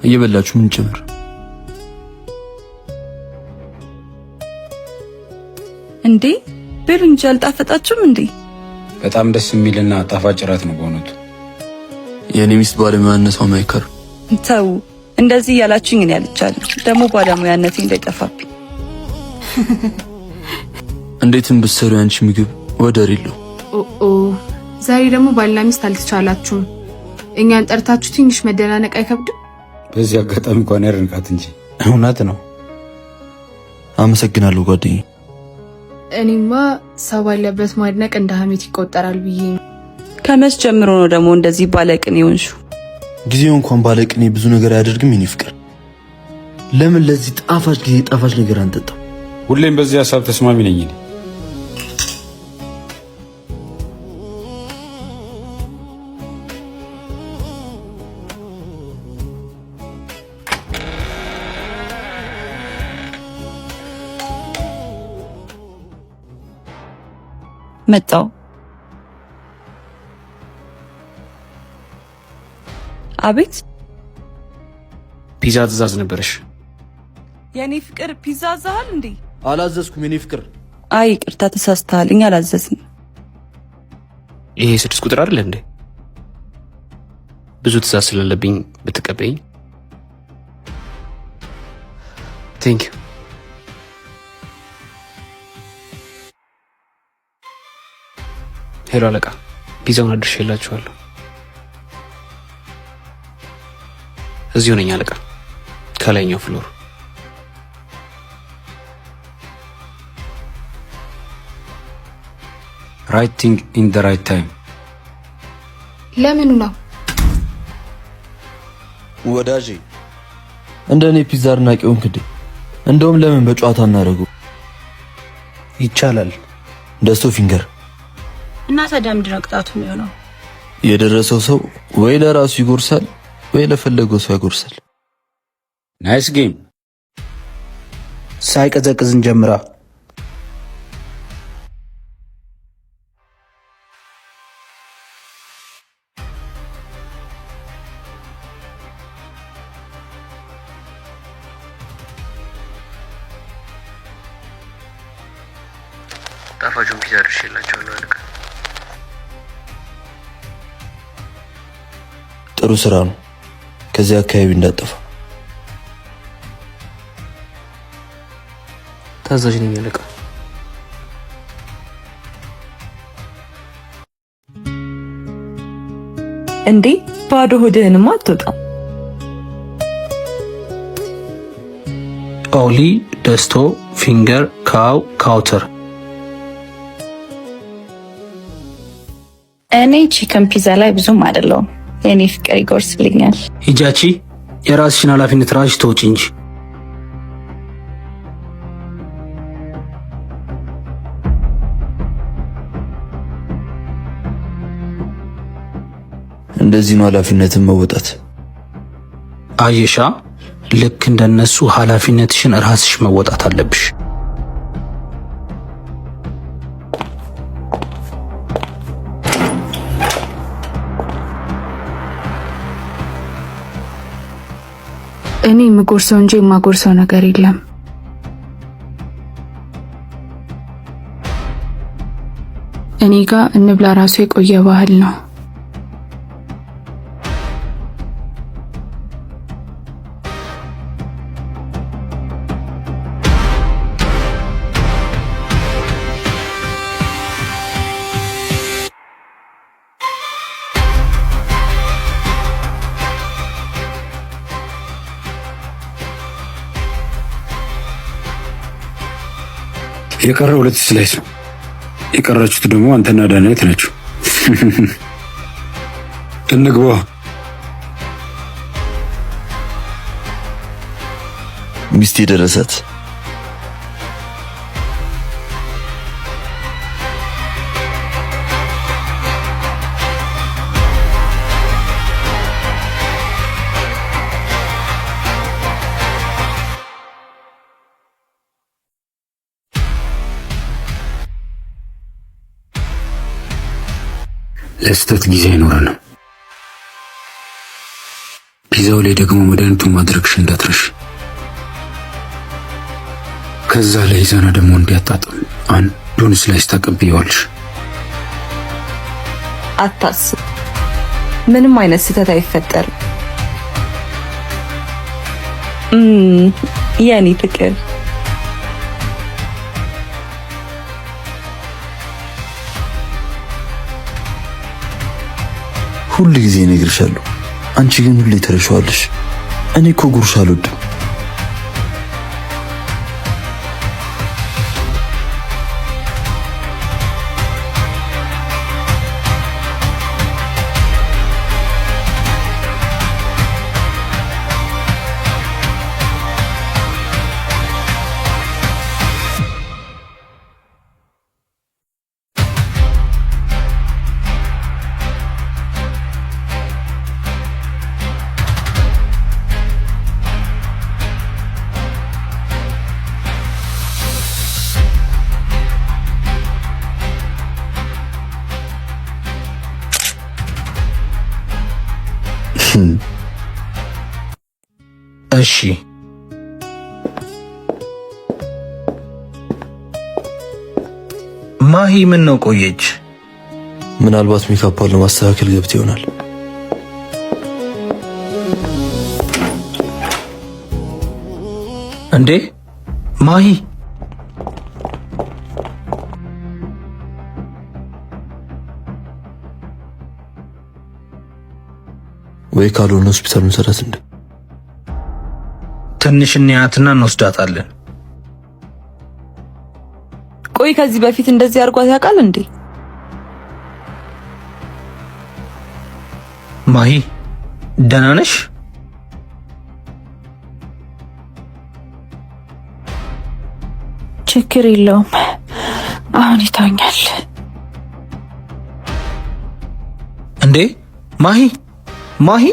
እየበላችሁ ምን ጨምር? እንዴ ብሉ እንጂ አልጣፈጣችሁም እንዴ? በጣም ደስ የሚልና ጣፋጭ እራት ነው በእውነቱ። የእኔ ሚስት ባለሙያነቷ ማይከር። ተው እንደዚህ እያላችሁኝ እኔ አልቻልም። ደግሞ ባለሙያነቴ እንዳይጠፋብኝ። እንዴትም ብትሰሩ ያንቺ ምግብ ወደር የለው። ኦ ዛሬ ደግሞ ባልና ሚስት አልተቻላችሁም። እኛን ጠርታችሁ ትንሽ መደናነቅ አይከብድም? በዚህ አጋጣሚ እንኳን ያድንቃት እንጂ። እውነት ነው። አመሰግናለሁ ጓደኛዬ። እኔማ ሰው ባለበት ማድነቅ እንደ ሀሜት ይቆጠራል ብዬ ነው። ከመች ጀምሮ ነው ደግሞ እንደዚህ ባለቅኔ የሆንሽው? ጊዜው እንኳን ባለቅኔ ብዙ ነገር አያደርግም። የኔ ፍቅር፣ ለምን ለዚህ ጣፋጭ ጊዜ ጣፋጭ ነገር አንጠጣም? ሁሌም በዚህ ሀሳብ ተስማሚ ነኝ እኔ። መጣው። አቤት። ፒዛ ትእዛዝ ነበረሽ። የኔ ፍቅር ፒዛ አዘሃል እንዴ? አላዘዝኩም የኔ ፍቅር። አይ ይቅርታ ተሳስተሃል፣ እኛ አላዘዝንም። ይሄ 6 ቁጥር አይደል እንዴ? ብዙ ትእዛዝ ስላለብኝ ብትቀበይኝ። Thank you። Hello አለቃ፣ ፒዛውን አድርሼላችኋለሁ። እዚሁ ነኝ አለቃ፣ ከላይኛው floor። Right thing in the right time። ለምኑ ነው? ወዳጄ እንደ እኔ ፒዛ አድናቂ ሆንክ እንዴ? እንደውም ለምን በጨዋታ እናደርገው? ይቻላል። ደስቶ ፊንገር። እና ታዲያ ምንድን ነው ቅጣቱ የሚሆነው? የደረሰው ሰው ወይ ለራሱ ይጎርሳል ወይ ለፈለገው ሰው ያጎርሳል። Nice game። ሳይቀዘቅዝ እንጀምራ። ጣፋጩን ፒዛ አድርሼላችኋለሁ አለቃ። ጥሩ ስራ ነው። ከዚህ አካባቢ እንዳጠፋ። ታዛዥ ነኝ አለቃ። እንዴ ባዶ ሆድህንማ አትወጣም። ኦሊ፣ ደስቶ፣ ፊንገር፣ ካው፣ ካውተር። እኔ chicken ፒዛ ላይ ብዙም አይደለሁም። የኔ ፍቅር ይጎርስልኛል። ሂጃቺ የራስሽን ኃላፊነት ራስሽ ተወጪ እንጂ። እንደዚህ ነው ኃላፊነትን መወጣት። አየሻ፣ ልክ እንደነሱ ኃላፊነትሽን ራስሽ መወጣት አለብሽ። እኔ የምጎርሰው እንጂ የማጎርሰው ነገር የለም። እኔ ጋ እንብላ ራሱ የቆየ ባህል ነው። የቀረ 2 slice ነው። የቀራችሁት ደግሞ አንተና ዳናይት ናችሁ። እንግባ። ሚስቴ ደረሰት። ለስህተት ጊዜ አይኖረንም። ፒዛ ፒዛው ላይ ደግሞ መድኃኒቱን ማድረግሽ እንዳትረሽ። ከዛ ለይዛና ደግሞ እንዲያጣጥም አንዱን slice ታቀብየዋለሽ። አታስብ፣ ምንም አይነት ስህተት አይፈጠርም። የኔ ፍቅር። ሁል ጊዜ እነግርሻለሁ፣ አንቺ ግን ሁሌ ትረሺዋለሽ። እኔ እኮ ጉርሻ አልወድም። እሺ። ማሂ ምን ነው ቆየች? ምናልባት ሜካፓን ለማስተካከል ገብት ይሆናል። እንዴ ማሂ፣ ወይ ካልሆነ ሆስፒታል መሰራት እንደ ትንሽ እንያትና እንወስዳታለን። ቆይ ከዚህ በፊት እንደዚህ አድርጓት ያውቃል እንዴ? ማሂ ደህና ነሽ? ችግር የለውም፣ አሁን ይተውኛል። እንዴ ማሂ፣ ማሂ፣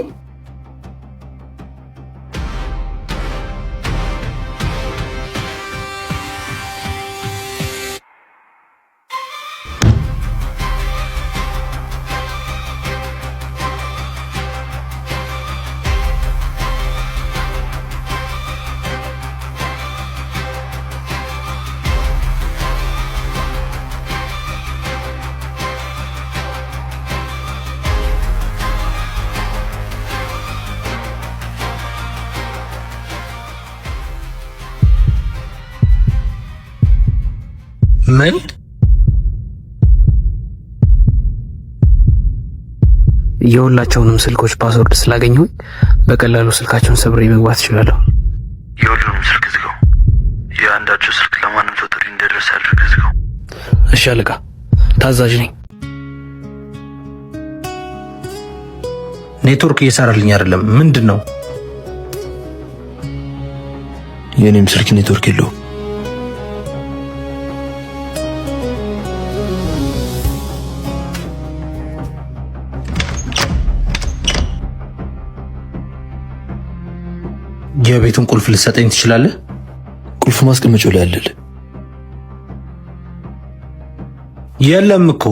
ምን? የሁላቸውንም ስልኮች password ስላገኘሁኝ በቀላሉ ስልካቸውን ሰብሬ መግባት እችላለሁ። የሁሉንም ስልክ ዝጋው። የአንዳቸው ስልክ ለማንም ሰው ጥሪ እንዳይደርስ አድርገህ ዝጋው። እሺ አለቃ፣ ታዛዥ ነኝ። ኔትወርክ እየሰራልኝ አይደለም። ምንድን ነው? የእኔም ስልክ ኔትወርክ የለውም። የቤቱን ቁልፍ ልትሰጠኝ ትችላለህ? ቁልፍ ማስቀመጫው ላይ አለልህ። የለም እኮ።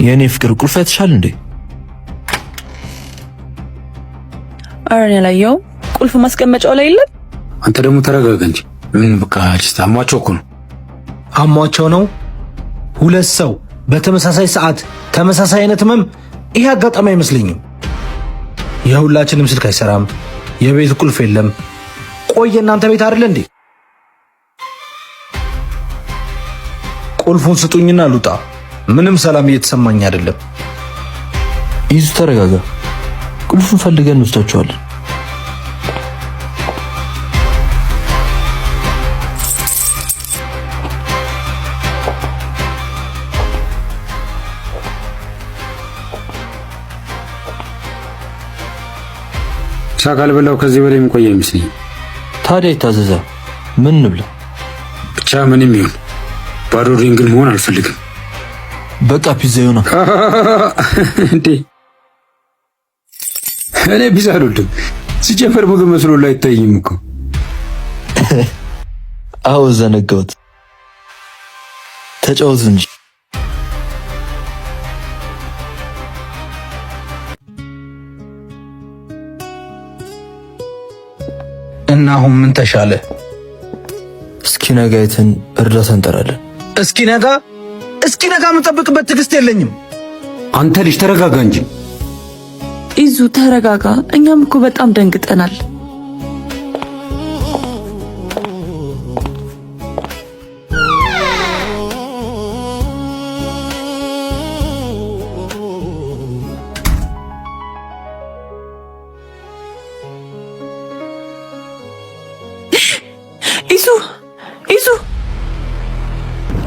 የእኔ ፍቅር ቁልፍ አይተሻል እንዴ? ኧረ እኔ አላየሁም። ቁልፍ ማስቀመጫው ላይ የለም። አንተ ደግሞ ተረጋጋ እንጂ። ምን በቃ አሟቸው እኮ ነው። አሟቸው ነው። ሁለት ሰው በተመሳሳይ ሰዓት ተመሳሳይ አይነት ህመም፣ ይሄ አጋጣሚ አይመስለኝም። የሁላችንም ስልክ አይሰራም፣ የቤት ቁልፍ የለም። ቆይ የእናንተ ቤት አይደለ እንዴ? ቁልፉን ስጡኝና ልውጣ። ምንም ሰላም እየተሰማኝ አይደለም። ይዙ ተረጋጋ። ቁልፉን ፈልገን እንወስዳቸዋለን። ምሳ ካልበላው ከዚህ በላይ የሚቆይ አይመስለኝም። ታዲያ ይታዘዛ። ምን እንብላ? ብቻ ምንም ይሁን ባዶ ሆዴን ግን መሆን አልፈልግም። በቃ ፒዛ ይሆና እንዴ? እኔ ፒዛ አልወድም። ሲጀመር ምግብ መስሎ አይታየኝም እኮ። አዎ ዘነጋሁት። ተጫወቱ እንጂ። እና አሁን ምን ተሻለ? እስኪነጋ አይተን እርዳታ እንጠራለን። እስኪነጋ እስኪነጋ የምጠብቅበት ትዕግስት የለኝም። አንተ ልጅ ተረጋጋ እንጂ። ኢዙ ተረጋጋ። እኛም እኮ በጣም ደንግጠናል። ኢዙ ኢዙ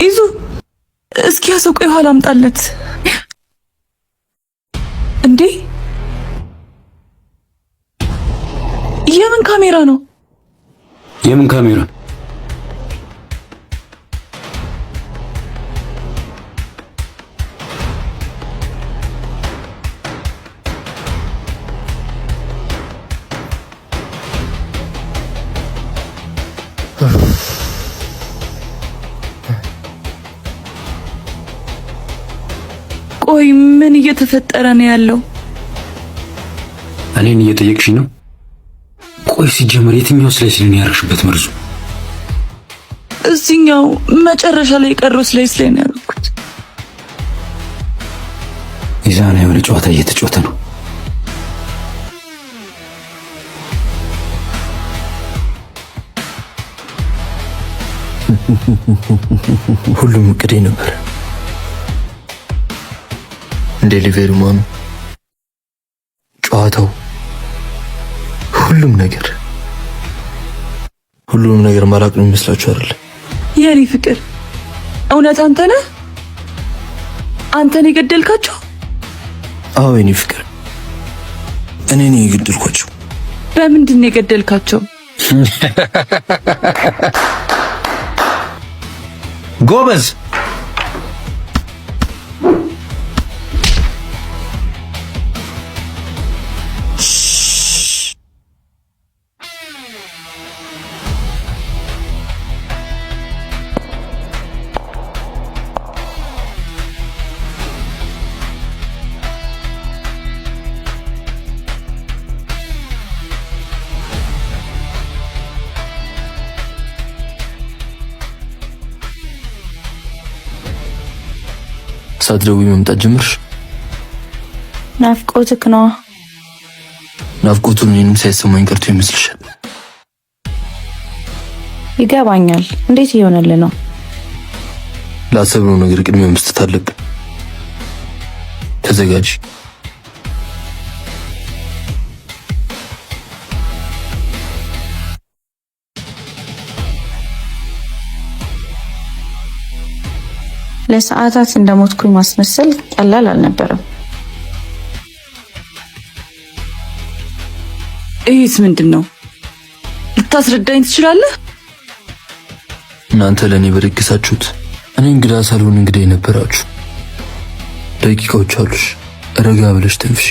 ኢዙ፣ እስኪ ያሰው ቆይ ውሃ ላምጣለት። እንዴ የምን ካሜራ ነው? የምን ካሜራ? ቆይ ምን እየተፈጠረ ነው ያለው? እኔን እየጠየቅሽኝ ነው? ቆይ ሲጀመር የትኛው slice ላይ ነው ያደረግሽበት መርዙ? እዚህኛው መጨረሻ ላይ የቀረው slice ላይ ነው ያደረኩት። ይዛና የሆነ ጨዋታ እየተጫወተ ነው። ሁሉም እቅዴ ነበር። Delivery man ኡ፣ ጨዋታው፣ ሁሉም ነገር ሁሉንም ነገር ማላቅ ነው የሚመስላችሁ አይደል? የኔ ፍቅር እውነት አንተ ነህ? አንተ ነህ የገደልካቸው? አዎ የኔ ፍቅር እኔ ነኝ የገደልኳቸው። በምንድን ነው የገደልካቸው? ጎበዝ። ሳትደውይ መምጣት ጀመርሽ? ናፍቆትክ ነዋ። ናፍቆቱን እኔንም ሳይሰማኝ ቀርቶ ይመስልሻል? ይገባኛል። እንዴት እየሆነልህ ነው? ላሰብነው ነገር ቅድሚያ መስጠት አለብን። ተዘጋጅ። ለሰዓታት እንደሞትኩኝ ማስመሰል ቀላል አልነበረም። ይህስ ምንድን ነው? ልታስረዳኝ ትችላለህ? እናንተ ለእኔ በደገሳችሁት እኔ እንግዳ ሳልሆን እንግዳ የነበራችሁ። ደቂቃዎች አሉሽ። ረጋ ብለሽ ተንፍሽ።